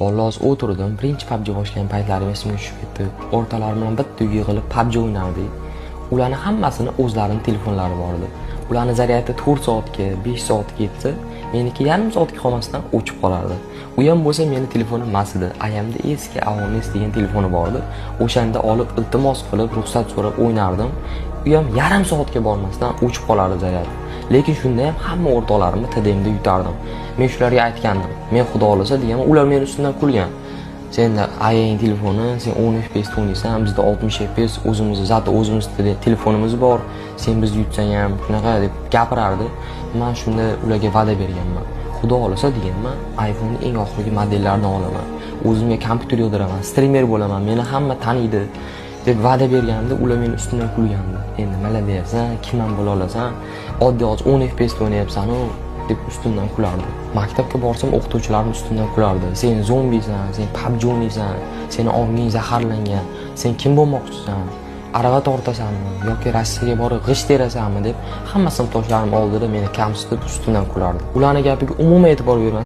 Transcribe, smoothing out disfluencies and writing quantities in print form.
Bolalar, o'tirdim. Birinchi PUBG boshlagan paytlarim esimga tushib ketdi. O'rtoqlarim bilan bitta uyga yig'ilib PUBG o'ynardik. Ularni hammasini o'zlarini telefonlari bor edi. Ularni zaryadi 4 soatga, 5 soatga yetsa, meniki yarim soatga qolmasdan o'chib qolardi. U ham bo'lsa meni telefonim emas edi. Ayamda eski Aones degan telefoni bor edi. O'shanda olib, iltimos qilib, ruxsat so'rab o'ynardim. U ham yarim soatga bormasdan o'chib qolardi zaryadi. Lekin shunda ham hamma o'rtoqlarimni TDMda yutardim. Men shularga aytgandim. Men, Xudo xohlasa, deganman, ular meni ustimdan kulgan. Senda ayang telefoni, sen 10 FPS o'ynaysan, bizda 60 FPS, o'zimizni зато o'zimizni telefonimiz bor. Sen bizni yutsang ham shunaqa, deb gapirardi. Men shunda ularga va'da berganman. Xudo xohlasa, deganman, iPhone'ni eng oxirgi modellaridan olaman. O'zimga kompyuter yig'diraman, strimer bo'laman, meni hamma taniydi, deb va'da berganimda ular meni ustimdan kulgandi. Endi nima deyapsan, kim ham bo'la olasan? Oddiy hozir 10 FPS o'ynayapsan-u, deb ustimdan kulardi. Maktabga borsam, o'qituvchilarim ustimdan kulardi. Sen zombisan, sen PUBG o'ynaysan, seni onging zaharlangan, sen kim bo'lmoqchisan? Arava tortasanmi yoki Rossiyaga borib g'isht terasanmi, deb hamma sinfdoshlarim oldida meni kamsitib, ustimdan kulardi. Ularni gapiga umuman e'tibor bermasdan